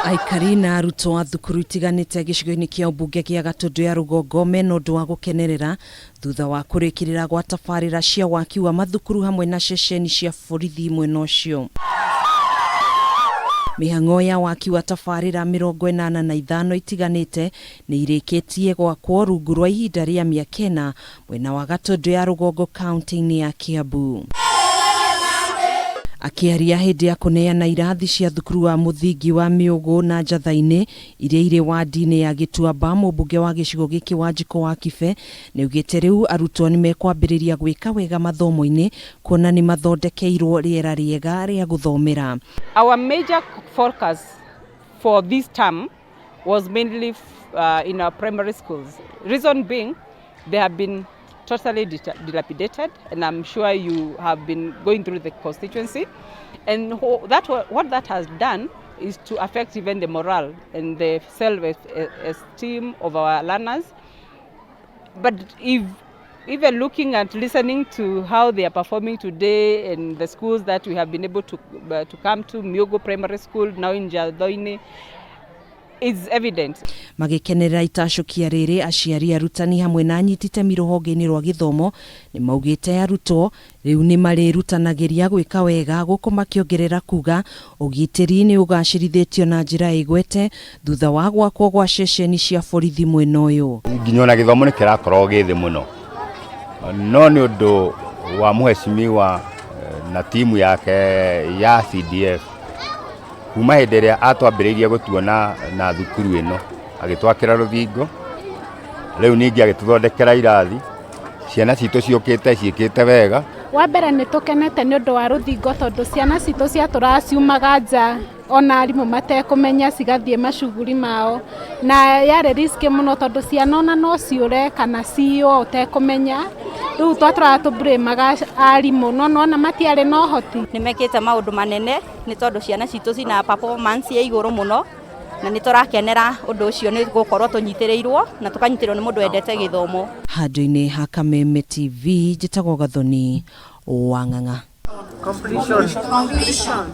Aikari na arutwo a thukuru itiganĩte gĩcigo-inĩ kĩa ũmbunge gĩa Gatũndũ ya Rũgongo mena ũndũ wa gũkenerera thutha wa kũrĩkĩrĩra gwa tabarĩra cia waki wa mathukuru hamwe na ceceni cia borithi mwena ũcio. Mĩhang'o ya waki wa tabarĩra 85 itiganĩte nĩ irĩkĩtie gwakwo rungu rwa ihinda rĩa mĩaka 4 mwena wa Gatũndũ ya Rũgongo kaunti-inĩ ya Kiambu. Akĩaria hĩndĩ ya kũneana irathi cia thukuru wa mũthingi wa Mĩũgũ na Njatha-inĩ iria irĩ wandi-inĩ ya Gĩtuamba, mũmbunge wa gĩcigo gĩkĩ Wanjikũ wa Kibe nĩaugĩte rĩu arutwo nĩmekwambĩrĩria gwĩka wega mathomo-inĩ kuona nĩmathondekeirwo rĩera rĩega rĩa gũthomera. Our major focus for this term was mainly in our primary schools. Reason being, they have been totally dilapidated, and I'm sure you have been going through the constituency. And what that has done is to affect even the morale and the self-esteem of our learners. But if even looking at listening to how they are performing today in the schools that we have been able to come to, Miogo Primary School, now in Njathaini, is evident. Magĩkenerera itacũkia rĩrĩ, aciari, arutani hamwe na anyiti itemi rũhonge-inĩ rwa gĩthomo nĩ maugĩte arutwo rĩu nĩ marĩrutanagĩria gwĩka wega, gũkũ makĩongerera kuga ũgitĩri nĩ ũgacĩrithĩtio na njĩra ĩgwete thutha wa gwakwo gwa ceceni cia borithi mwena ũyũ. Nginya ona gĩthomo nĩ kĩrakorwo gĩ thĩ mũno, no nĩ ũndũ wa mheshimiwa na timu yake ya CDF, kuma hĩndĩ ĩrĩa atwambĩrĩirie gũtuona na thukuru ĩno, agĩtwakĩra rũthingo, rĩu ningĩ agĩtũthondekera irathi, ciana citũ ciũkĩte ciĩkĩte wega. Wa mbere, nĩ tũkenete nĩ ũndũ wa rũthingo, tondũ ciana citũ ciatũraga ciumaga nja ona arimũ matekũmenya, cigathiĩ macuguri mao, na yarĩ risk mũno, tondũ ciana ona no ciũre kana ciywo ũtekũmenya. Rĩu twatũraga tũburĩmaga arimũ, no nona matiarĩ na ũhoti. Nĩ mekĩte maũndũ manene, nĩ tondũ ciana citũ cina performance ya igũrũ mũno, na nĩ tũrakenera ũndũ ũcio, nĩ gũkorwo tũnyitĩrĩirwo na tũkanyitĩrĩrwo nĩ mũndũ wendete gĩthomo. Handũ-inĩ ha Kameme TV, njĩtagwo Gathoni Wang'ang'a. Completion. Completion.